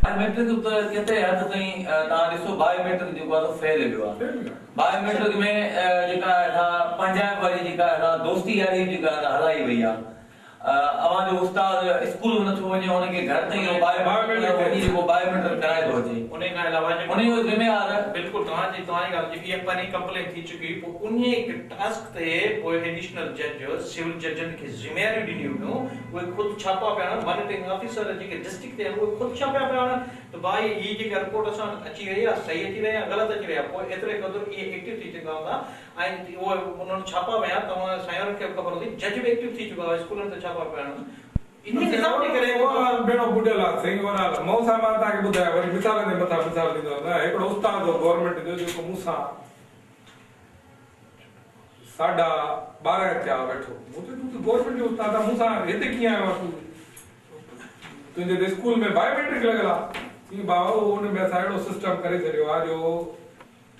Biometric ته ڪيتري حد تائين توهان ڏسو بايوميٽرڪ جيڪو آهي سو فيل ويو آهي. بايوميٽرڪ ۾ جيڪا آهي سا پنهنجائپ واري جيڪا آهي سا دوستي ياري به جيڪا آهي سا هلائي وئي آهي. اوهان جو استاد اسڪول به نٿو وڃي ان کي گهر تائين اهو بايوميٽرڪ وڃي جيڪو بايوميٽرڪ ڪرائي ٿو اچي. انهي کان علاوه جيڪو انهي جو ذميوار. بلڪل توهان جي توهان جي ڳالهه جيڪي اها پهرين ڪمپلين ٿي چڪي هئي پوء انهي هڪ ٽاسڪ تي پوء ايڊيشنل جج سول ججن کي ذميواريون ڏنيون ويون اهي خود ڇاپا پيا هڻن مانيٽرنگ آفيسر جيڪي ڊسٽرڪٽ تي آهن اهي خود ڇاپا پيا هڻن ته ڀائي هي جيڪا رپورٽ اسان وٽ اچي رهي آهي صحيح اچي رهي آهي غلط اچي رهي آهي پوء ايتري قدر اهي ايڪٽو ٿي چڪا هوندا ۽ اهي انهن ڇاپا هنيا توهان سائين وارن کي به خبر هوندي جج به ايڪٽو ٿي چڪا هئا اسڪولن تي ڇاپا پيا هڻن انهي نظام جي ڪري اها ٻيڙو ٻڏل آهي سائين اها مون سان مان توهان کي ٻڌايان وري مثالن جي مٿان مثال ڏيندو هلان هڪڙو استاد هو گورنمينٽ جو جيڪو مون سان ساڍا 12 ٿيا ويٺو. مون چيو تون ته گورنمينٽ جو استاد آهين مون سان هتي ڪيئن آيو آهين تون؟ تنهنجي ته اسڪول ۾ بايوميٽرڪ لڳل آهي. چيائين بابا اهو ان ۾ اسان اهڙو سسٽم ڪري ڇڏيو آهي جو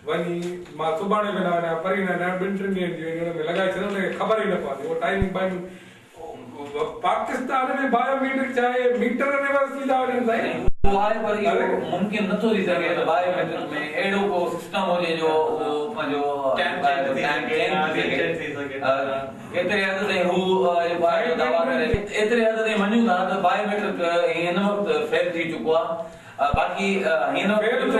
وڃي مان سڀاڻي به نه وڃان پرين نه وڃان ٻن ٽن ڏينهن جي وڃي ان ۾ لڳائي ڇڏيو ان کي خبر ئي نه پوندي اهو ٽائمنگ بائمنگ پاڪستان ۾ بايو ميٽرڪ ڇا آهي ميٽر ريورس ٿي ٿا وڃن سائين. اهو آهي پر اهو ممڪن نه ٿو ٿي سگهي ته بايو ميٽرڪ ۾ اهڙو ڪو سسٽم هجي جو اهو پنهنجو ٽائيم چينج ٿي سگهي ايتري حد تائين هو جيڪو آهي سو دعويٰ ڪري ايتري حد تائين مڃون ٿا ته بايو ميٽرڪ هن وقت فيل ٿي چڪو آهي باقي هن وقت ڏسو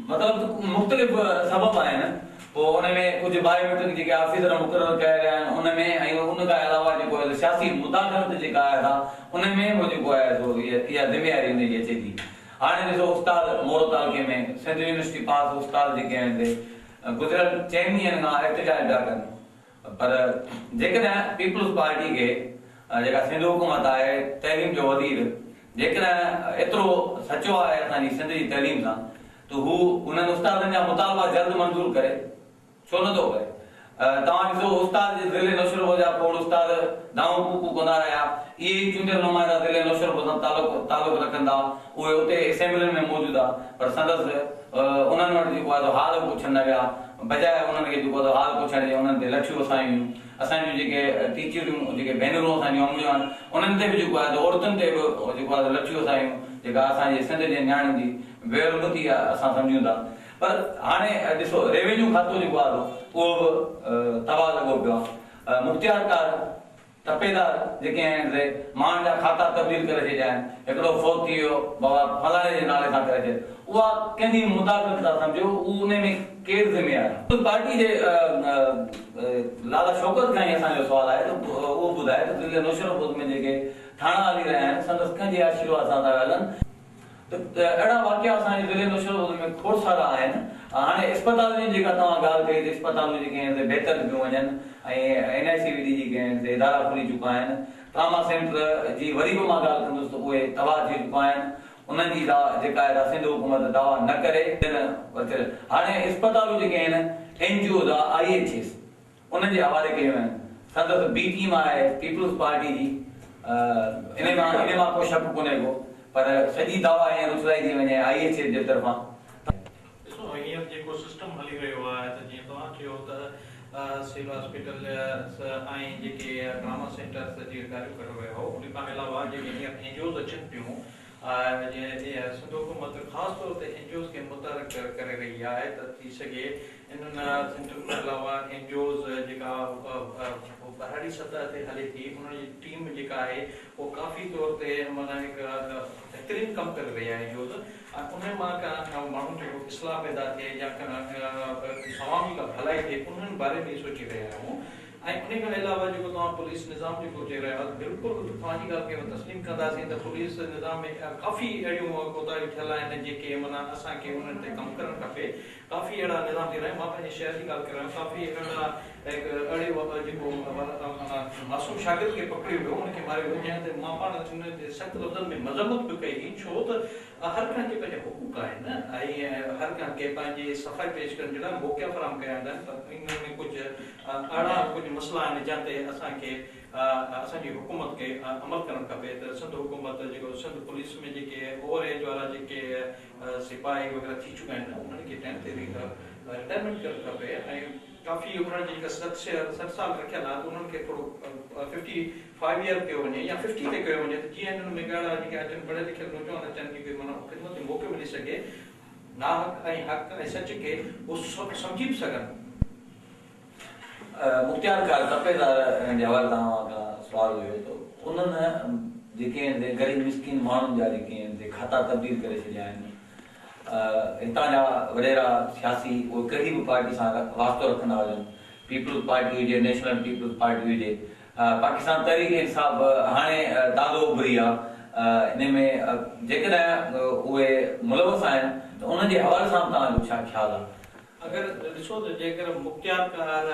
مطلب ته مختلف سبب آهن پوء ان ۾ ڪجهه بايوميٽرڪ جيڪي آفيسر مقرر ڪيا ويا آهن ان ۾ ۽ ان کان علاوه جيڪو آهي سو سياسي مداخلت جيڪا آهي سا ان ۾ به جيڪو آهي سو اها ذميواري ان جي اچي ٿي. هاڻي ڏسو استاد مورو تعلقي ۾ سنڌ يونيورسٽي پاس استاد جيڪي آهن سي گذريل چئن ڏينهن کان احتجاج پيا ڪن پر جيڪڏهن پيپلز پارٽي کي جيڪا سنڌ حڪومت آهي تعليم جو وزير جيڪڏهن ايترو سچو آهي اسان جي سنڌ جي تعليم سان ته هو انهن استادن جا مطالبا جلد منظور ڪري ڇو نه ٿو ڪري توهان ڏسو استاد جي ضلعي نوشهروفيروز جا کوڙ استاد دانهون ڪوڪون ڪندا رهيا اهي ئي چونڊيل نمائندا ضلعي نوشهروفيروز سان تعلق تعلق رکن ٿا اهي اتي اسيمبلين ۾ موجود آ پر سندس انهن وٽ جيڪو آهي سو حال به پڇڻ نه ويا بجاء انهن کي جيڪو آهي سو حال پڇڻ جي انهن تي لٺيون وسايون ويون اسان جون جيڪي ٽيچريون جيڪي ڀينرون اسان جون امڙيون آهن انهن تي به جيڪو آهي سو عورتن تي به جيڪو آهي سو لٺيون وسايون جيڪا اسان جي سنڌ جي نياڻين جي بي حرمتي آهي اسان سمجهون ٿا پر هاڻي ڏسو ريونيو کاتو جيڪو آهي سو اهو به تباهه لڳو پيو آهي مختيارڪار تپيدار جيڪي آهن سي ماڻهن جا کاتا تبديل ڪري ڇڏيا آهن. هڪڙو فوت ٿي ويو بابا فلاڻي جي نالي سان ڪري ڇڏ. اها ڪنهن جي مداخلت ٿا سمجهو اهو انهي ۾ ڪير ذميوار آهي. پارٽي جي لالا شوڪت کان ئي اسان جو سوال آهي ته اهو ٻڌائي ته ضلعي نوشهروفيروز ۾ جيڪي ٿاڻا هلي رهيا آهن سندس ڪنهن جي آشيرواد سان ٿا هلن. ته اهڙا واقعا اسان جي ضلعي نوشهروفيروز ۾ کوڙ سارا آهن. هاڻي اسپتالن جي جيڪا توهان ڳالهه ڪئي ته اسپتالون جيڪي آهن سي بهتر ٿيون وڃن ۽ اين آء سي وي ڊي جيڪي آهن سي ادارا کلي چڪا آهن. ٽراما سينٽر جي وري به مان ڳالهه ڪندس ته اهي تباهه ٿي چڪا آهن. انهن جي جيڪا آهي سا سنڌ حڪومت دعويٰ نه ڪري. هاڻي اسپتالون جيڪي آهن N G Os I H S انهن جي حوالي ڪيون آهن. سندس بي ٽيم آهي پيپلز پارٽي جي انهي مان انهي مان ڪو شڪ ڪونهي ڪو پر سڄي دعويٰ هينئر اڇلائي ٿي وڃي I H F جي طرفان ته. ڏسو هينئر جيڪو سسٽم هلي رهيو آهي ته جيئن توهان چيو ته سول هاسپيٽل ۽ جيڪي ٽراما سينٽرز جي ڳالهيون ڪري رهيا هئو ان کان علاوه جيڪي هينئر اين جي اوز اچن پيون سنڌ حڪومت خاص طور تي اين جي اوز کي متحرڪ ڪري رهي آهي ته ٿي سگهي انهن سينٽرن کان علاوه اين جي اوز جيڪا ٻهراڙي سطح تي هلي ٿي انهن جي ٽيم جيڪا آهي اهو ڪافي طور تي معنيٰ هڪ بهترين ڪم ڪري رهي آهي اين جي اوز ۽ انهن مان ڪا ماڻهن جو اصلاح پيدا ٿئي يا ڪا عوام جي ڪا ڀلائي ٿئي انهن باري ۾ سوچي رهيا آهيون ۽ انهي کان علاوه جيڪو توهان پوليس نظام جيڪو چئي رهيا آهيو بلڪل توهان جي ڳالهه کي تسليم ڪنداسين ته پوليس نظام ۾ ڪافي اهڙيون ڪوتاهيون ٿيل آهن جيڪي معنيٰ اسان کي انهن تي ڪم ڪرڻ کپي ڪافي اهڙا نظام ٿي رهيا آهن مان پنهنجي شهر جي ڳالهه ڪريان ڪافي اهڙا هڪ اهڙي جيڪو معنيٰ معصوم شاگرد کي پڪڙيو ويو ان کي ماريو ويو جنهن تي مان پاڻ ان تي سخت لفظن ۾ مذمت به ڪئي هئي ڇو ته هر ڪنهن کي پنهنجا حقوق آهن ۽ هر ڪنهن کي پنهنجي صفائي پيش ڪرڻ جي لاء موقعا فراهم ڪيا ويندا آهن پر انهن ۾ ڪجهه اهڙا ڪجهه مسئلا آهن جنهن تي اسان کي اسان جي حڪومت کي عمل ڪرڻ کپي ته سنڌ حڪومت جيڪو سنڌ پوليس ۾ جيڪي اوور ايج وارا جيڪي سپاهي وغيره ٿي چڪا آهن انهن کي ٽائيم تي رٽائرمينٽ ڪرڻ کپي ۽ ڪافي انهن جي جيڪا 60 سال رکيل آهي ته انهن کي ٿورو 55 ايئر ڪيو وڃي يا 50 تي ڪيو وڃي ته جيئن انهن ۾ ڳاڙها جيڪي اچن پڙهيل لکيل نوجوان اچن جيڪي معنيٰ خدمت جو موقعو ملي سگهي ناحق ۽ حق ۽ سچ کي هو سمجهي به سگهن. مختيار ڪار تپيدار جي حوالي سان اوهان کان سوال هيو ته انهن جيڪي آهن سي غريب مسڪين ماڻهن جا جيڪي آهن سي کاتا تبديل ڪري ڇڏيا آهن هتان جا وڏيرا سياسي اهي ڪهڙي به پارٽي سان واسطو رکندا هجن پيپلز پارٽي هجي نيشنل پيپلز پارٽي هجي پاڪستان تحريڪ انصاف هاڻي تازو اڀري آ ان ۾ جيڪڏهن اهي ملوث آهن ته انهن جي حوالي سان به توهان جو ڇا خيال آ؟ اگر ڏسو ته جيڪر مختيارڪار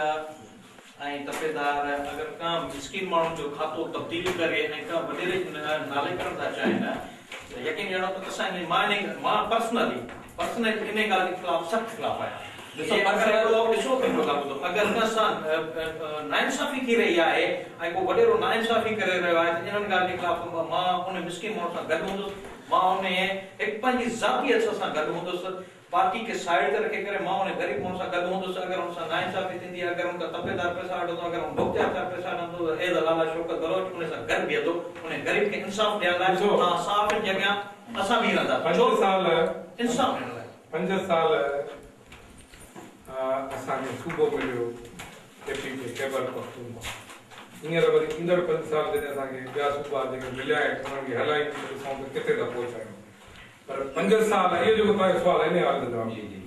۽ تپيدار اگر ڪا مسڪين ماڻهن جو کاتو تبديل ڪري ۽ ڪا وڏيري جي نالي ڪرڻ ٿا چاهين ته يقين ڄاڻو ته اسان انهي مان انهي مان پرسنلي پرسنلي انهي ڳالهه جي خلاف سخت خلاف آهيان. ڏسو پرسنل ڏسو هڪڙو ڳالهه ٻڌو اگر ڪنهن سان ناانصافي ٿي رهي آهي ۽ ڪو وڏيرو ناانصافي ڪري رهيو آهي ته انهن ڳالهين جي خلاف مان انهي مسڪين ماڻهن سان گڏ هوندس مان انهي هڪ پنهنجي ذاتي حيثيت سان گڏ هوندس پارٽي کي سائيڊ تي رکي ڪري مان انهي غريب ماڻهو سان گڏ هوندس اگر هن سان ناانصافي ٿيندي اگر هن کان تپيدار پئسا وٺندو اگر هن مختيارڪار پئسا وٺندو ته ايز ا لالا شوڪت بلوچ انهي سان گڏ بيهندو انهي غريب کي انصاف ڏيڻ لاء ڏسو توهان صحافين جي اڳيان اسان بيهي رهنداسين پنج ڇو سال انصاف ڏيڻ لاء. 5 سال اسان کي صوبو مليو ڪي پي ڪي خيبر پختونخوا هينئر وري ايندڙ 5 سال جڏهن اسان کي ٻيا صوبا جيڪي مليا آهن انهن کي هلايون ته ڏسون ته ڪٿي ٿا پهچايون پر 5 سال اهو جيڪو توهان جو سوال آهي انهي حوالي سان جواب ڏيان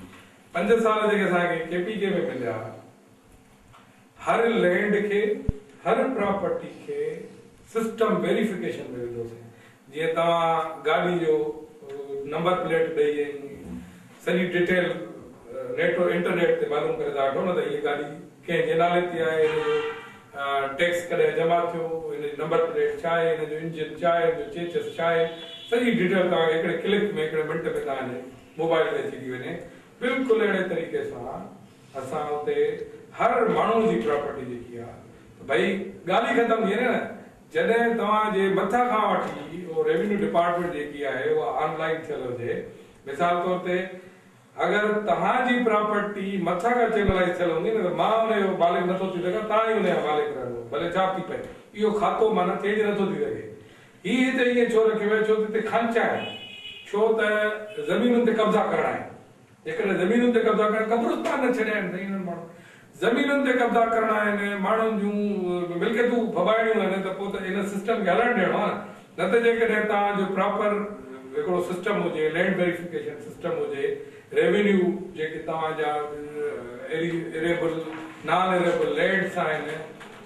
5 سال جيڪي اسان کي ڪي پي ڪي ۾ مليا هر لينڊ کي هر پراپرٽي کي سسٽم ويريفڪيشن ۾ وڌوسين جيئن توهان گاڏي جو نمبر پليٽ ڏئي ۽ سڄي ڊيٽيل نيٽ انٽرنيٽ تي معلوم ڪري ٿا وٺو نه ته هيء گاڏي ڪنهن جي نالي تي آهي هن جو ٽيڪس ڪڏهن جمع ٿيو، هن جي نمبر پليٽ ڇا آهي، هن جو انجن ڇا آهي، هن جو چيچس ڇا آهي، سڄي ڊيٽيل توهان کي هڪڙي ڪلڪ ۾ هڪڙي منٽ ۾ توهان جي موبائل تي اچي ٿي وڃي. بلڪل اهڙي طريقي سان اسان اتي هر ماڻهو جي پراپرٽي جيڪي آهي ته ڀئي ڳالهه ئي ختم ٿي وڃي نه جڏهن توهان جي مٿان کان وٺي اهو ريونيو ڊپارٽمينٽ جيڪي آهي اها آن لائين ٿيل هجي مثال طور تي اگر توهان جي پراپرٽي مٿان کان چينلائيز ٿيل هوندي نه ته مان ان جو مالڪ نٿو ٿي سگهان توهان ئي ان جا مالڪ رهندو ڀلي ڇا به ٿي پئي اهو کاتو معنيٰ چينج نٿو ٿي سگهي هي هتي ائين ڇو رکيو ويو ڇو ته هتي خانچا آهن ڇو ته زمينن تي قبضا ڪرڻا آهن جيڪڏهن زمينن تي قبضا ڪرڻ قبرستان نه ڇڏيا آهن سائين انهن ماڻهن زمينن تي قبضا ڪرڻا آهن ماڻهن جون ملڪيتون ڦٻائڻيون آهن ته پوء ته ان سسٽم کي هلڻ ڏيڻو آهي نه نه ته جيڪڏهن توهان جو پراپر هڪڙو سسٽم هجي لينڊ ويريفڪيشن سسٽم هجي ريونيو جيڪي توهان جا ايريبل نان ايريبل لينڊس آهن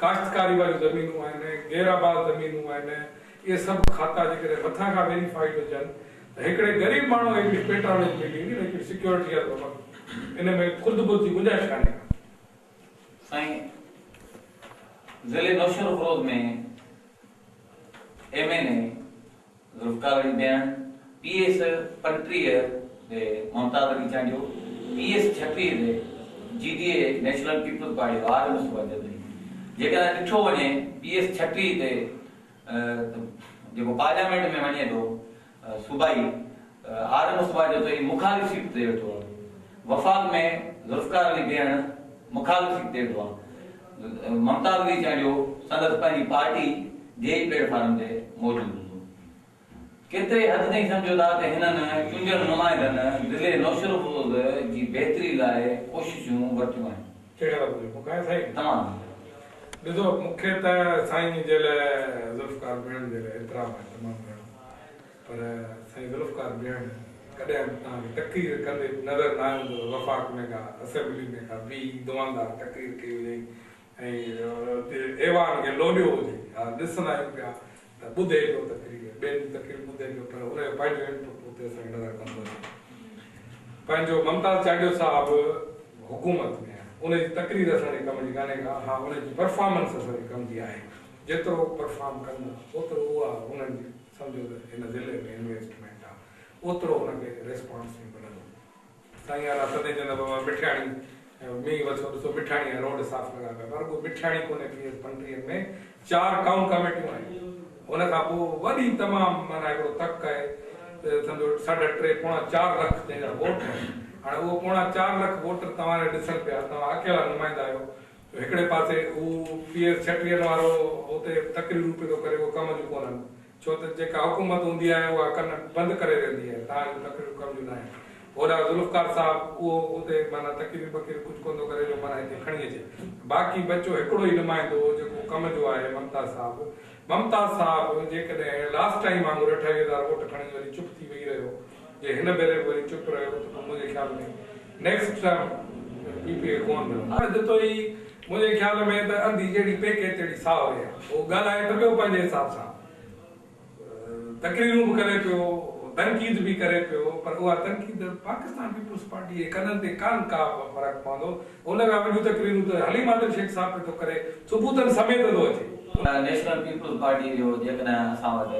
ڪاشتڪاري واريون زمينون آهن غير آباد زمينون آهن اهي سڀ کاتا جيڪڏهن مٿان کان ويريفائيڊ هجن ته هڪڙي غريب ماڻهو کي هڪڙي پيٽرانيج ملي ويندي نه هڪڙي سيڪيورٽي آهي ته بابا ان ۾ خرد برد جي گنجائش ڪانهي ڪا. سائين ضلعي Naushahro Feroze ۾ M N A Zulfiqar Ali Behan, P S 35 تي ممتاز علي چانڊيو، پي ايس 36 تي G D A national peoples party جو آر مصطفيٰ جتوئي. جيڪڏهن ڏٺو وڃي پي ايس 36 تي جيڪو پارليامينٽ ۾ وڃي ٿو صوبائي آر مصطفيٰ جتوئي مخالف سيٽ تي ويٺو آهي وفاق ۾ ذوالفقار علي بيهڻ مخالف سيٽ تي ويٺو آهي ممتاز علي چانڊيو سندس پنهنجي پارٽي جي ئي پليٽ فارم تي موجود هوندو ڪيتري حد تائين سمجهو ٿا ته هنن چونڊيل نمائندن ضلعي نوشهروفيروز جي بهتري لاء ڪوششون ورتيون آهن؟ ڪهڙا لفظ جو مون کان سائين؟ تمام. ڏسو مون کي ته سائين جي لاء ذوالفقار بيهڻ جي لاء احترام آهي تمام گهڻو پر سائين ذوالفقار بيهڻ ڪڏهن به توهان کي تقرير ڪندي نظر نه آيو هوندو ته وفاق ۾ ڪا اسيمبلي ۾ ڪا بيهي دعاندار تقرير ڪئي هجئين ۽ ايوان کي لوڏيو هجي. ها ڏسندا آهيون پيا ته ٻڌي پيو تقرير، ٻين جون تقريرون ٻڌي پيو پر ان جو پنهنجو انپٽ اتي اسان کي نظر ڪونه ٿو اچي. پنهنجو ممتاز چانڊيو صاحب حڪومت ۾ آهي ان جي تقرير اسان جي ڪم جي ڪانهي ڪا، ها ان جي پرفارمنس اسان جي ڪم جي آهي. جيترو پرفارم ڪندا اوترو اها انهن جي سمجهو ته هن ضلعي ۾ انويسٽمينٽ آهي اوترو هن کي ريسپانس ملندو. سائين يارا سدائين چوندا بابا مٺياڻي مينهن وسيو ڏسو مٺياڻي جا روڊ صاف لڳا پيا پر رڳو مٺياڻي ڪونهي پي ايس 35 ۾ 4 ٽائون ڪميٽيون آهن ان کان پوء وڏي تمام معنيٰ هڪڙو تڪ آهي سمجهو 3.5 3.75 لک جنهن جا ووٽ آهن هاڻي اهو پوڻا 4 لک ووٽر توهان کي ڏسن پيا، توهان اڪيلا نمائندا آهيو. هڪڙي پاسي هو پي ايس 36 وارو اتي تقريرون پيو ٿو ڪري، اهو ڪم جون ڪونهن، ڇو ته جيڪا حڪومت هوندي آهي اها ڪن بند ڪري ويندي آهي، توهان جون تقريرون ڪم جون ناهن. هوڏانهن ذوالفقار صاحب اهو اتي معنيٰ تقرير بقرير ڪجهه ڪونه ٿو ڪري جو معنيٰ هتي کڻي اچي. باقي بچو هڪڙو ئي نمائندو جيڪو ڪم جو آهي ممتاز صاحب. ممتاز صاحب جيڪڏهن لاسٽ ٽائيم وانگر 28,000 ووٽ کڻي وري چپ ٿي ويهي رهيو، جي هن ڀيري به وري چپ رهيو ته پوء منهنجي خيال ۾ نيڪسٽ ٽرم پي پي کي ڪونه ملندو. جتوئي منهنجي خيال ۾ ته انڌي جهڙي پيڪي تهڙي ساهوري آهي. هو ڳالهائي ته پيو پنهنجي حساب سان، تقريرون به ڪري پيو، تنقيد به ڪري پيو، پر اها تنقيد پاڪستان پيپلز پارٽي جي ڪنن تي ڪانه ڪا فرق پوندو. ان کان وڏيون تقريرون ته حليم عادل شيخ صاحب پيو ٿو ڪري، ثبوتن سميت ٿو اچي. نيشنل پيپلز پارٽي جو جيڪڏهن اسان وٽ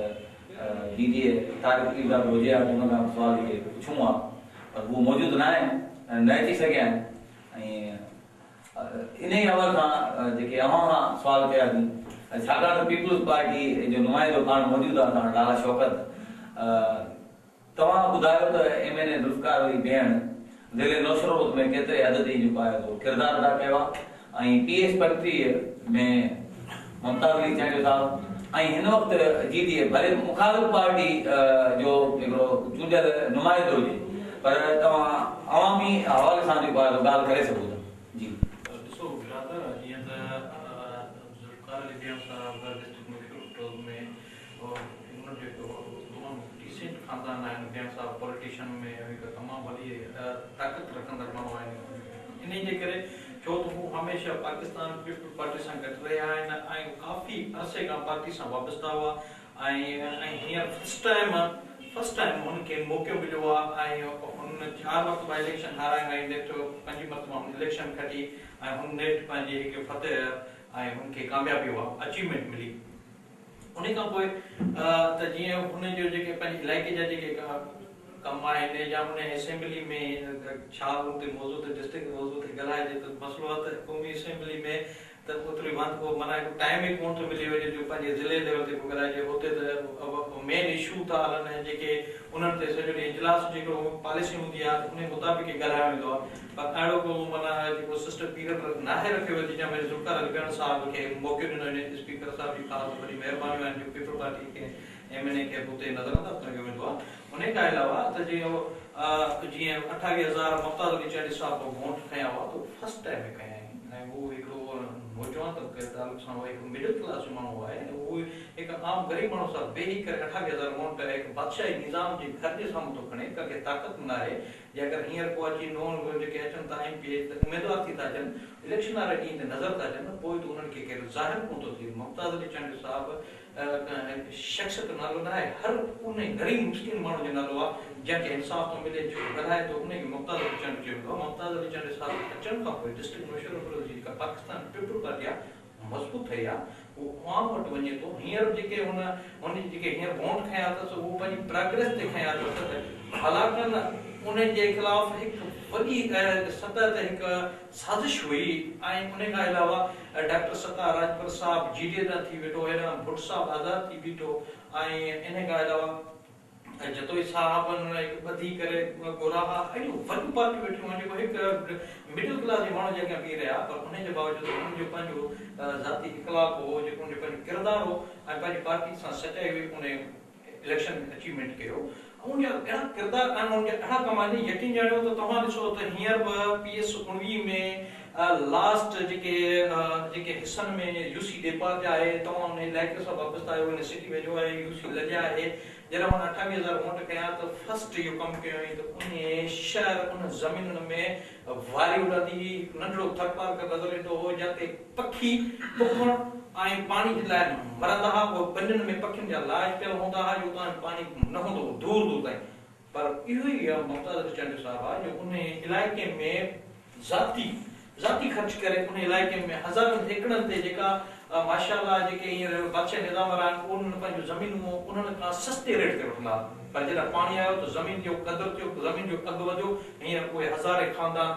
ڊي ڊي اي طارق پيرزادو هجي ها ته ان کان به سوال اهي پڇون ها، پر هو موجود نه آهن، نه اچي سگهيا آهن ۽ انهيء حوالي سان جيڪي اوهان کان سوال ڪياسين، ڇاڪاڻ ته پيپلز پارٽي جو نمائندو پاڻ موجود آهي اسان وٽ لالا شوڪت، توهان ٻڌايو ته M N A Zulfiqar Ali Behan ضلعي نوشهروفيروز ۾ ڪيتري حد تائين جيڪو آهي سو ڪردار ادا ڪيو آهي ۽ پي ايس 35 ۾ ممتاز علي چانڊيو صاحب ۽ هن وقت جي ڊي اي ڀلي مخالف پارٽي جو هڪڙو چونڊيل نمائندو هجي پر توهان عوامي حوالي سان جيڪو آهي سو ڳالهه ڪري سگهو ٿا. جي. ڏسو برادر جيئن ته ذوالفقار علي بيان صاحب ڊسٽرڪٽ نوشهروفيروز ۾ انهن جو هڪ تمام ڊيسينٽ خاندان آهن. بيان صاحب پوليٽيشن ۾ هڪ تمام وڏي طاقت رکندڙ ماڻهو آهن. انهي جي ڪري ڇو ته هو هميشه پاڪستان پيپلز پارٽي سان گڏ رهيا آهن ۽ ڪافي عرصي کان پارٽي سان وابسته هئا ۽ هينئر فرسٽ ٽائيم فرسٽ ٽائيم هن کي موقعو مليو آهي ۽ هن 4 مرتبا اليڪشن هارايو ۽ نيٺ پنجين مرتبه هن اليڪشن کٽي ۽ هن نيٺ پنهنجي هڪ فتح ۽ هن کي ڪاميابي اها اچيومينٽ ملي. انهي کان پوء ته جيئن هن جو جيڪي پنهنجي علائقي جا جيڪي ڪم آهن يا ان اسيمبلي ۾ ڇا ان تي موضوع تي ڊسٽرڪٽ موضوع تي ڳالهائجي ته مسئلو آهي ته قومي اسيمبلي ۾ ته اوتري وانڌ ڪو معنيٰ هڪ ٽائيم ئي ڪونه ٿو ملي وڃي جو پنهنجي ضلعي ليول تي ڪو ڳالهائجي. اتي ته مين اشو ٿا هلن ۽ جيڪي انهن تي سڄو ڏينهن اجلاس جيڪو پاليسي هوندي آهي ته انهي مطابق ئي ڳالهايو ويندو آهي. پر اهڙو ڪو معنيٰ جيڪو سسٽم پيريڊ ناهي رکيو ويو جنهن ۾ ذوالفقار علي بيان صاحب کي موقعو ڏنو وڃي. اسپيڪر صاحب جي خاص وڏي مهربانيون آهن جو پيپلز پارٽي کي ايم اين اي کي به اتي نظر انداز نه ڪيو ويندو آهي. انهي کان علاوه ته جيئن 28,000 ممتاز علي چانڊيي صاحب ووٽ کنيا هئا ته فرسٽ ٽائيم ۾ کنيا آهن ۽ هو هڪڙو نوجوان طبقي جي تعلق سان هو هڪ مڊل ڪلاس جو ماڻهو آهي ۽ هو هڪ عام غريب ماڻهو سان ويهي ڪري 28,000 ووٽ هڪ بادشاهي نظام جي گهر جي سامهون ٿو کڻي ڪنهن کي طاقت ناهي. جي اگر هينئر ڪو اچي نون جيڪي اچن ٿا ايم پي اي ته اميدوار ٿي ٿا اچن اليڪشن واري ڏينهن تي نظر ٿا اچن پوء ته انهن کي ڪير ظاهر ڪونه ٿو ٿئي. ممتاز علي چانڊيو صاحب ڪنهن شخص جو نالو نه آهي هر انهي غريب مسڪين ماڻهو جو نالو آهي جنهن کي انصاف ٿو ملي جيڪو ڳالهائي ٿو انهي کي ممتاز علي چانڊيو چيو ويندو آهي. ممتاز علي چانڊيو صاحب اچڻ کان پوء ڊسٽرڪٽ نوشهروفيروز جي جيڪا پاڪستان پيپلز پارٽي آهي مضبوط ٺهي آ، هو عوام وٽ وڃي ٿو، هينئر به جيڪي هن هن جيڪي هينئر ووٽ کنيا اٿس اهو پنهنجي پراگريس تي کنيا اٿس حالانڪه انهن جي خلاف هڪ وڏي سطح تي هڪ سازش هئي ۽ ان کان علاوه ڊاڪٽر ستار راڄپر صاحب جي ڊي اي تان ٿي ويٺو هيڏانهن ڀٽ صاحب آزاد ٿي بيٺو ۽ ان کان علاوه ۽ جتوئي صاحبن هڪ ٻڌي ڪري گوراها اهڙيون وڏيون پارٽيون ويٺيون هيون جيڪو هڪ مڊل ڪلاس جي ماڻهن جي اڳيان بيهي رهيا پر انهي جي باوجود هنن جو پنهنجو ذاتي اخلاق هو جيڪو هن جو پنهنجو ڪردار هو ۽ پنهنجي پارٽي سان سچائي هئي انهي اليڪشن ۾ اچيومينٽ ڪيو ۽ ان جا اهڙا ڪردار آهن ان جا اهڙا ڪم آهن يقين ڄاڻيو ته توهان ڏسو ته هينئر به پي ايس 19 ۾ لاسٽ جيڪي جيڪي حصن ۾ يو سي ڏيپار جا آهي توهان انهي علائقي سان وابسته آهيو انهي سٽي ويجهو آهي يو سي لڄ آهي جڏهن هن 28,000 ووٽ کنيا ته فرسٽ اهو ڪم ڪيائين ته انهي شهر انهن زمينن ۾ واري اڏاندي هئي. هڪ ننڍڙو ٿرپارڪر نظر ايندو هو جاتي پکي پکڻ ۽ پاڻي جي لاء مرندا ها. اهي ٻنين ۾ پکين جا لاش پيل هوندا ها جو اتان پاڻي نه هوندو هو دور دور تائين. پر اهو ئي ممتاز علي چانڊيو صاحب آهي جو انهي علائقي ۾ ذاتي ذاتي خرچ ڪري انهي علائقي ۾ هزارن ايڪڙن تي جيڪا ماشاء الله جيڪي هينئر بادشاهي نظام وارا آهن انهن پنهنجون زمينون انهن کان سستي ريٽ تي وٺندا ها پر جڏهن پاڻي آيو ته زمين جو قدر ٿيو زمين جو اگهه وڌيو هينئر اهي هزارين خاندان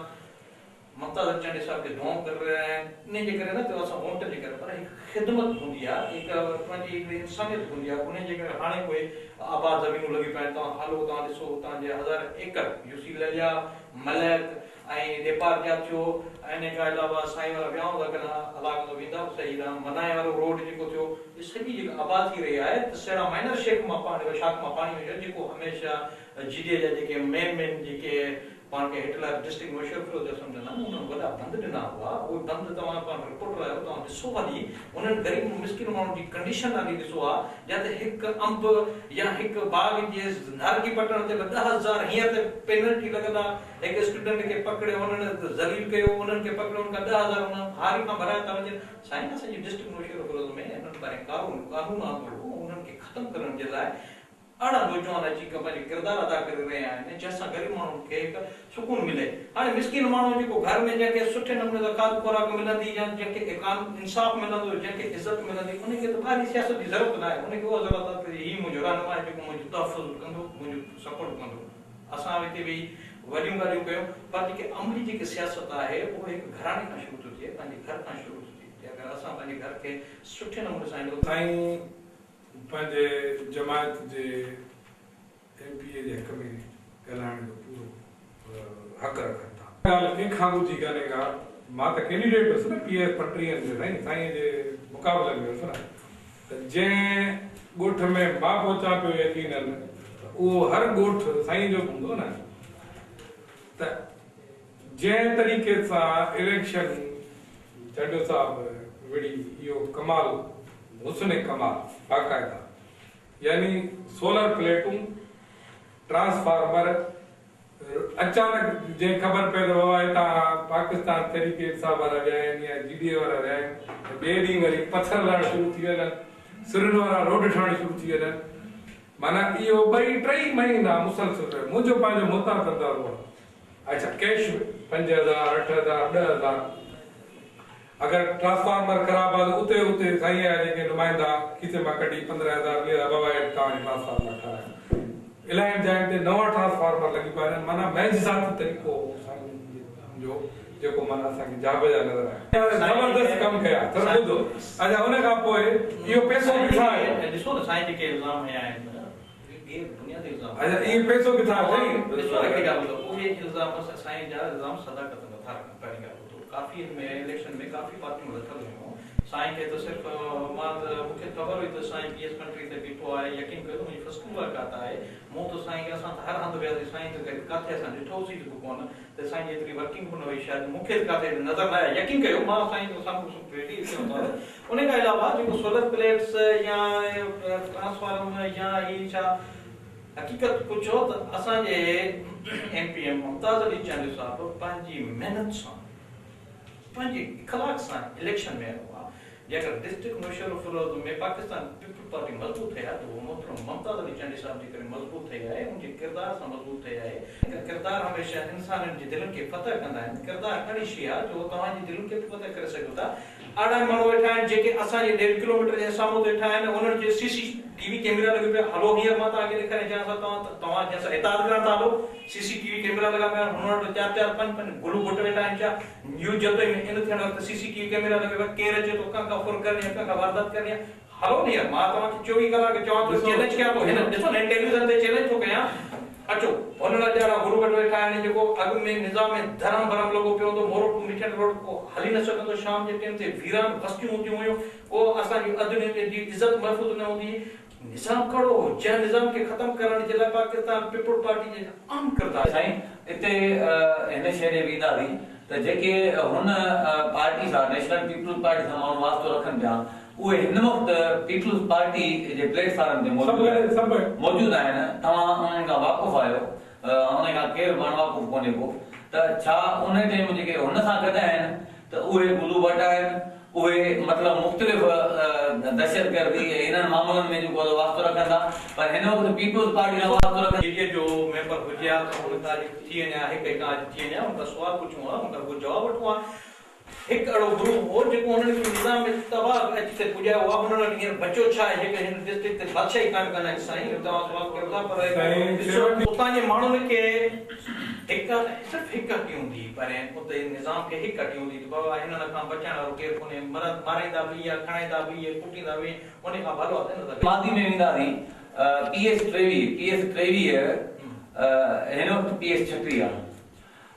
ممتاز علي چانڊيي صاحب کي دعائون ڪري رهيا آهن انهي جي ڪري نه ته اسان ووٽن جي ڪري پر هڪ خدمت هوندي آهي هڪ پنهنجي هڪڙي انسانيت هوندي آهي انهي جي ڪري هاڻي اهي آباد زمينون لڳيون پيون آهن. توهان هلو توهان ڏسو اتان جي هزارين ايڪڙ يوسي لليا، ملڪ ۽ ڏيپار جا ٿيو ۽ ان کان علاوه سائين وارا ويائون ٿا ڪن علائقن ۾ ويندا به صحيح رهن منائي وارو روڊ جيڪو ٿيو اهي سڄي جيڪا آباد ٿي رهي آهي ته سهڙا مائنر شيخ مان پاڻي شاخ مان پاڻي وڃي جيڪو هميشه جي ڊي اي جا جيڪي مين مين جيڪي پاڻ کي هٽلر ڊسٽرڪٽ نوشهروفيروز جا سمجهندا آهن انهن وڏا بند ڏنا هئا اهي بند توهان پاڻ رپورٽر آهيو توهان ڏسو وڃي انهن غريب مسڪين ماڻهن جي ڪنڊيشن هلي ڏسو ها جتي هڪ انب يا هڪ باغ جي نارنگي پٽڻ تي به 10,000 هينئر ته پينلٽي لڳندا هڪ اسٽوڊنٽ کي پڪڙي انهن ذليل ڪيو انهن کي پڪڙي ان کان 10,000 ان هاري کان ڀرايا ٿا وڃن سائين اسان جي ڊسٽرڪٽ نوشهروفيروز ۾ انهن باري قانون آندو هو انهن کي ختم ڪرڻ جي لاء اهڙا نوجوان اچي ڪم جو ڪردار ادا ڪري رهيا آهن جنهن سان غريب ماڻهن کي هڪ سڪون ملي. هاڻي مسڪين ماڻهو جيڪو گهر ۾ جنهن کي سٺي نموني سان کاڌ خوراڪ ملندي يا جنهن کي انصاف ملندو جنهن کي عزت ملندي ان کي ته ٻاهرين سياست جي ضرورت ناهي ان کي اها ضرورت آهي ته هي منهنجو رهنما آهي جيڪو منهنجو تحفظ ڪندو منهنجو سپورٽ ڪندو. اسان هتي ويهي وڏيون ڳالهيون ڪيون پر جيڪي عملي جيڪي سياست آهي اهو هڪ گهراڻي کان شروع ٿو ٿئي پنهنجي گهر کان شروع ٿو ٿئي جيڪر اسان پنهنجي گهر کي سٺي نموني سان هينڊل سائين پنهنجي جماعت جي ايم پي اي جي حق ۾ ڳالهائڻ جو پورو حق رکن ٿا. ڳالهه ڪنهن کان ڳجهي ڪانهي ڪا، مان ته ڪينڊيڊيٽ هيس نه پي ايس 35 ۾ سائين سائين جي مقابلي ۾ هيس نه ته جنهن ڳوٺ ۾ مان پهچان پيو يقينن ته اهو هر ڳوٺ سائين جو به هوندو نه ته جنهن طريقي سان اليڪشن چانڊيو صاحب وڙهي اهو ڪمال حسن ڪمال باقاعده يعني سولر پليٽون ٽرانسفارمر اچانڪ جنهن خبر پئي ته بابا هتان پاڪستان تحريڪ انصاف وارا ويا آهن يا جي ڊي اي وارا ويا آهن ته ٻئي ڏينهن وري پٿر لهڻ شروع ٿي وڃن سرن وارا روڊ ٺهڻ شروع ٿي وڃن معنيٰ اهو ٻئي ٽئي مهينا مسلسل رهيو منهنجو پنهنجو محتاط اندازو آهي اڇا ڪيش ۾ 5,000 8,000 10,000 اگر ٽرانسفارمر خراب آ ته اتي اتي سائين جا جيڪي نمائندا کيسي مان ڪڍي 15,000 20,000 بابا هي توهان جي ٽرانسفارمر ٺهرايو الاهين جاين تي نوان ٽرانسفارمر لڳي پيا آهن معنيٰ معجزاتي طريقو هو سائين جو جيڪو معنيٰ اسان کي جابجا نظر آيو زبردست ڪم ڪيا ٿورو ٻڌو اڇا ان کان پوء اهو پئسو ڪٿان آيو. ڏسو نه سائين جيڪي الزام هنيا آهن غير بنيادي الزام اڇا اهي پئسو ڪٿان آيو سائين. ڏسو نه هڪڙي ڳالهه ٻڌو اهي الزام سائين جا الزام صداقت نٿا رکن پهرين ڳالهه ٻڌو ڪافي ان ۾ اليڪشن ۾ ڪافي پارٽيون لٿل هيون سائين کي ته صرف مان ته مون کي خبر هئي ته سائين پي ايس ڪنٽري تي بيٺو آهي يقين ڪيو ته منهنجي فرسٽ ملاقات آهي مون ته سائين کي اسان ته هر هنڌ وياسين سائين ته ڪاٿي اسان ڏٺوسين به ڪونه ته سائين جي ايتري ورڪنگ به نه هئي شايد مون کي ته ڪاٿي نظر نه آيا يقين ڪيو مان سائين جو سامهون ويٺي ڏسيو ٿا ان کان علاوه جيڪو سولر پليٽس يا ٽرانسفارم يا هي ڇا حقيقت پڇو ته اسان جي M P M Mumtaz Ali Chandio صاحب پنهنجي محنت سان پنهنجي اخلاق سان اليڪشن ۾ آيو آ جيڪر district Naushahro Feroze ۾ Pakistan peoples party مضبوط ٿئي ها ته اهو محترم ممتاز علي چانڊيو صاحب جي ڪري مضبوط ٿئي آهي ان جي ڪردار سان مضبوط ٿئي آهي ڪردار هميشه انسانن جي دلن کي فتح ڪندا آهن ڪردار اهڙي شي آ جو توهان جي دلن کي به فتح ڪري سگهيو ٿا اهڙا ماڻهو ويٺا آهن جيڪي اسان جي ڏيڍ ڪلوميٽر جي سامهون تي ويٺا آهن انهن کي سي سي ٽي وي ڪيميرا لڳيو پيو آهي هلو هينئر مان توهان کي ڏيکاريان جنهن سان توهان توهان جنهن سان اتحاد ڪرڻ ٿا هلو سي سي ٽي وي ڪيميرا لڳا پيا آهن هنن وٽ چار چار پنج پنج گلو گهٽ ويٺا آهن ڇا نيو جتوئي ۾ ان ٿيڻ وقت سي سي ٽي وي ڪيميرا لڳيو پيو آهي ڪير اچي ٿو ڪنهن کان ڦر ڪرڻي آهي ڪنهن کان واردات ڪرڻي آهي هلو نه يار مان توهان کي 24 ڪلاڪ چوان ٿو چئلينج ڪيان ٿو هن ڏسو نه هن ٽيليويزن تي چئلينج ٿو ڪيان اچو هن لاء جهڙا گرو گهٽ ويٺا آهن جيڪو اڳ ۾ نظام ۾ درهم برهم لڳو پيو هوندو مورو ٽو مٺين روڊ ڪو هلي نه سگهندو شام جي ٽيم تي ويران وستيون هونديون هيون ڪو اسان جي اڌ جي عزت محفوظ نه هوندي هئي نظام ڪهڙو هو جنهن نظام کي ختم ڪرڻ جي لاء پاڪستان پيپلز پارٽي جي اهم ڪردار. سائين اتي هن شيء ڏي وينداسين ته جيڪي هن پارٽي سان نيشنل پيپلز پارٽي سان ماڻهو واسطو رکن پيا اهي هن وقت پيپلز پارٽي جي پليٽ فارم تي موجود آهن، توهان انهن کان واقف آهيو، انهن کان ڪير به اڻ واقف ڪونهي ڪو، ته ڇا انهي ٽيم جيڪي هن سان گڏ آهن ته اهي گلو ڀٽ آهن، اهي مطلب مختلف دهشتگردي ۽ انهن معاملن ۾ جيڪو واسطو رکن ٿا پر هن وقت پيپلز پارٽي سان واسطو رکن. جي ڊي جو ميمبر هجي ها ته هن کان اڄ ٿي وڃي ها، هڪ هڪ کان اڄ ٿي وڃي ها، هن کان سوال پڇون ها، هن کان رڳو جواب وٺون ها. هڪ اهڙو گروپ هو جيڪو هنن کي نظام ۾ تباهه ۽ جتي پڄايو آهي انهن وٽ هينئر بچيو ڇا آهي جيڪي هن ڊسٽرڪٽ تي بادشاهي قائم ڪندا آهن سائين توهان سوال ڪيو ٿا پر ڏسو اتان جي ماڻهن کي هڪ صرف هڪ هٽي هوندي هئي پرين اتي نظام کي هڪ هٽي هوندي هئي ته بابا هنن کان بچائڻ وارو ڪير ڪونهي مرد مارائيندا به اها کڻائيندا به اهي ڪٽيندا به اهي ان کان ڀلو آهي ته هن سان ماضي ۾ وينداسين پي ايس 23، پي ايس 23 هن وقت پي ايس 36 آهي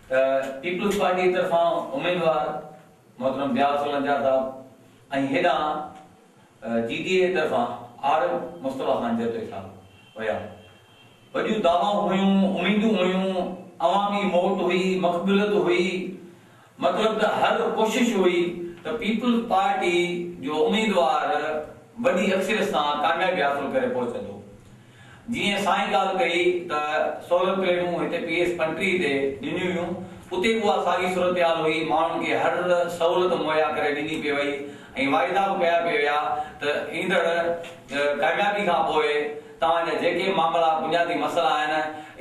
ته پيپلز پارٽي طرفان اميدوار محترم ضياء سولنجار صاحب ۽ هيڏانهن جي ڊي اي طرفان عارب مصطفيٰ خان جتوئي صاحب هيا. وڏيون دعوائون هيون، اميدون هيون، عوامي موٽ هئي، مقبوليت هئي، مطلب ته هر ڪوشش هئي ته پيپلز پارٽي جو اميدوار وڏي اڪثريت سان ڪاميابي حاصل ڪري پهچندو. جيئن سائين ڳالهه ڪئي ته سولر پليٽون هتي پي ايس 35 تي ڏنيون ويون، اتي به اها ساڳي صورتحال هئي، ماڻهن کي هر سهولت مهيا ڪري ڏني پئي وئي ۽ واعدا به ڪيا پئي ويا ته ايندڙ ڪاميابي کان پوء توهان جا جيڪي معاملا بنيادي مسئلا آهن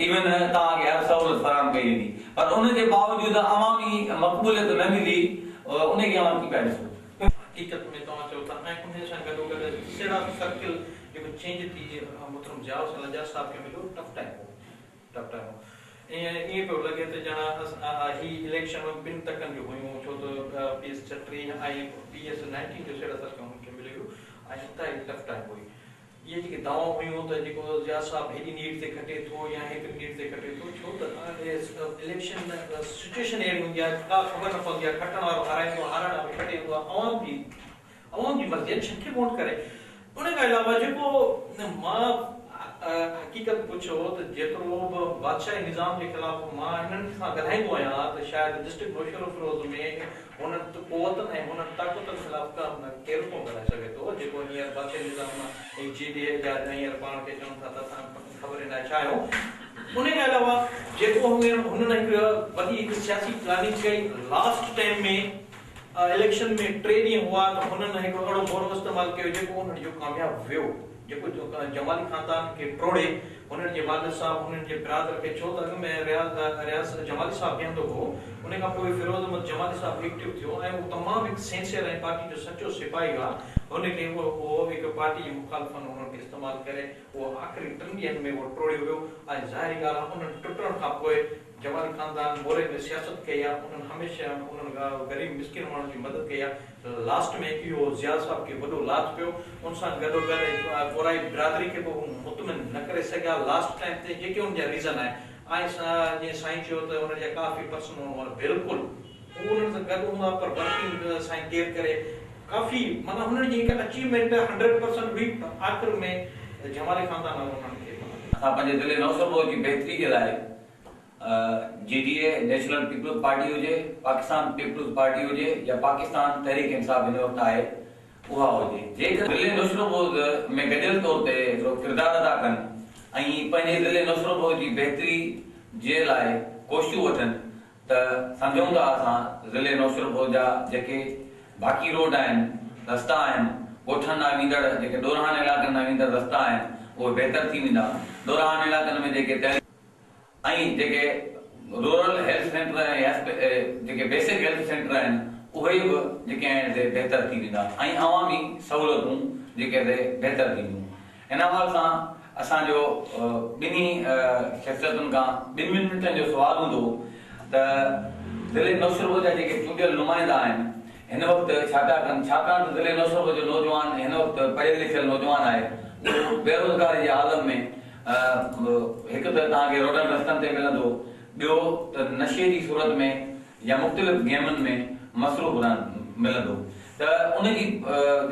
ايون توهان کي هر سهولت فراهم ڪئي ويندي پر ان جي باوجود عوامي مقبوليت نه ملي ان کي اوهان ڪيئن پيا ڏسو؟ حقيقت ۾ توهان چئو ٿا ۽ انهي سان گڏوگڏ سهڙا سرڪل جيڪو چينج ٿي محترم ضياء حسين لنجار صاحب کي مليو ٽف ٽائيم هو ٽف ٽائيم هو ائين ائين پيو لڳي ته ڄڻ هي اليڪشن ٻن تڪن جون هيون ڇو ته پي ايس 36 ۽ پي ايس 19 جو سهڙا سرڪل انهن کي مليو هيو ۽ انتهائي ٽف ٽائيم هئي. اهي جيڪي دعوائون هيون ته جيڪو ضياء صاحب هيڏي نيڊ تي کٽي ٿو يا هيتري نيڊ تي کٽي ٿو ڇو ته اليڪشن سچوئيشن اهڙي هوندي آهي ڪا خبر نه پوندي آهي کٽڻ وارو هارائيندو آهي هارائڻ وارو کٽي ويندو آهي عوام جي عوام جي مرضي آهي جنهن کي ووٽ ڪري ان کان علاوه جيڪو مان حقيقت پڇو ته جيترو به بادشاهي نظام جي خلاف مان انهن سان ڳالهائيندو آهيان ته شايد ڊسٽرڪٽ نوشهروفيروز ۾ هنن قوتن ۽ هنن طاقتن خلاف ڪا نه ڪير ڪونه ڳالهائي سگهي ٿو، جيڪو هينئر بادشاهي نظام ۽ جي ڊي اي جا هينئر پاڻ کي چون ٿا ته اسان کي خبر ئي ناهي ڇا آهيون. انهي کان علاوه جيڪو هينئر هنن هڪ وڏي هڪ سياسي پلاننگ ڪئي لاسٽ ٽائيم ۾ اليڪشن ۾ ٽي ڏينهن هئا ته هنن هڪ اهڙو مهرو استعمال ڪيو جيڪو انهن جو ڪامياب ويو. جيڪو جمالي خاندان کي ٽوڙي هنن جي والد صاحب هنن جي برادر کي ڇو ته اڳ ۾ رياض رياض جمالي صاحب بيهندو هو ان کان پوء فيروز احمد جمالي صاحب ايڪٽو ٿيو ۽ هو تمام هڪ سينسيئر ۽ پارٽي جو سچو سپاهي هئا هن کي اهو اهو هڪ پارٽي جي مخالفن هنن کي استعمال ڪري اهو آخري ٽن ڏينهن ۾ اهو ٽوڙيو ويو ۽ ظاهري ڳالهه آهي انهن ٽٽڻ کان پوء جمالي خاندان موري ۾ سياست ڪئي آ انهن هميشه انهن غريب مسڪين ماڻهن جي مدد ڪئي آ لاسٽ ۾ اهو ضياء صاحب کي وڏو لاٿ پيو ان سان گڏو گڏ ڪورائي برادري کي به هو مطمئن نه ڪري سگهيا لاسٽ ٽائيم تي جيڪي انهن جا ريزن آهن ۽ جيئن سائين چيو ته انهن جا ڪافي پرسنل هئا بلڪل هو انهن سان گڏ هوندا پر ورڪنگ سائين ڪير ڪري ڪافي معنيٰ هنن جي هڪ اچيومينٽ 100% هئي پر آخر ۾ جمالي خاندان وارو انهن کي معنيٰ اسان پنهنجي ضلعي نوشهروفيروز جي بهتري جي لاء G D A, national peoples party هجي، پاڪستان پيپلز پارٽي هجي يا پاڪستان تحريڪ انصاف هن وقت آهي اها هجي، جيڪڏهن ضلعي نوشهروفيروز ۾ گڏيل طور تي هڪڙو ڪردار ادا ڪن ۽ پنهنجي ضلعي نوشهروفيروز جي بهتري جي لاء ڪوششون وٺن ته سمجهون ٿا اسان ضلعي نوشهروفيروز جا جيڪي باقي روڊ آهن، رستا آهن، ڳوٺن ڏانهن ويندڙ جيڪي ڏورانهن علائقن ڏانهن ويندڙ رستا آهن اهي بهتر ٿي ويندا، ڏورانهن علائقن ۾ جيڪي تعليم. ۽ جيڪي رورل هيلٿ سينٽر ۽ جيڪي بيسڪ هيلٿ سينٽر آهن اهي به جيڪي آهن سي بهتر ٿي ويندا ۽ عوامي سهولتون جيڪي سي بهتر ٿينديون ان حوالي سان اسان جو ٻنهي شخصيتن کان ٻن ٻن منٽن جو سوال هوندو ته ضلعي نوشهروفيروز جا جيڪي چونڊيل نمائندا آهن هن وقت ڇا پيا ڪن ڇاڪاڻ ته ضلعي نوشهروفيروز جو نوجوان هن وقت پڙهيل لکيل نوجوان آهي اهو بيروزگاري جي عالم ۾ هڪ ته توهان کي روڊن رستن تي ملندو، ٻيو ته نشي جي صورت ۾ يا مختلف گيمن ۾ مصروف ملندو ته ان جي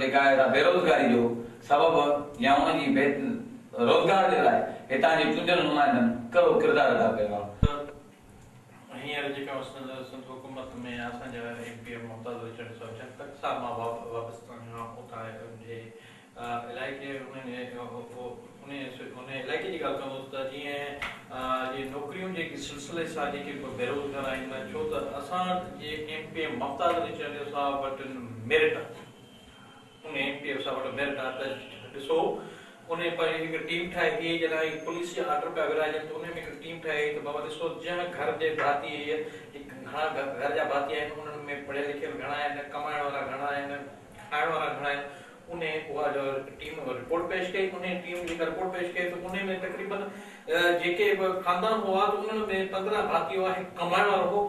جيڪا آهي سا بيروزگاري جو سبب يا ان جي روزگار جي لاء هتان جي چونڊيل نمائندن ڪهڙو ڪردار ادا ڪيو آهي؟ هينئر جيڪا سنڌ حڪومت ۾ اسان جا M P A Mumtaz Ali Chandio صاحب جن تڪ صاحب مان وابسته آهيان اتان جي علائقي انهي علائقي جي ڳالهه ڪندس ته جيئن جي نوڪريون جي سلسلي سان جيڪي به بيروزگار آهن ڇو ته اسان جي M P A Mumtaz Ali Chandio صاحب وٽ ميرٽ آهي انهي ايم پي اي صاحب وٽ ميرٽ آهي ته ڏسو انهي پنهنجي هڪ ٽيم ٺاهي هئي جڏهن پوليس جا آرڊر پيا ورهائجن ته انهي ۾ هڪ ٽيم ٺاهي هئي ته بابا ڏسو جنهن گهر جي ڀاتي گهڻا گهر جا ڀاتي آهن انهن ۾ پڙهيل لکيل گهڻا آهن ڪمائڻ وارا گهڻا آهن کائڻ وارا گهڻا آهن انهي اها جو ٽيم رپورٽ پيش ڪئي انهي ٽيم جيڪا رپورٽ پيش ڪئي ته انهي ۾ تقريبن جيڪي به خاندان هئا ته انهن ۾ 15 ڀاتي هئا هڪ ڪمائڻ وارو هو.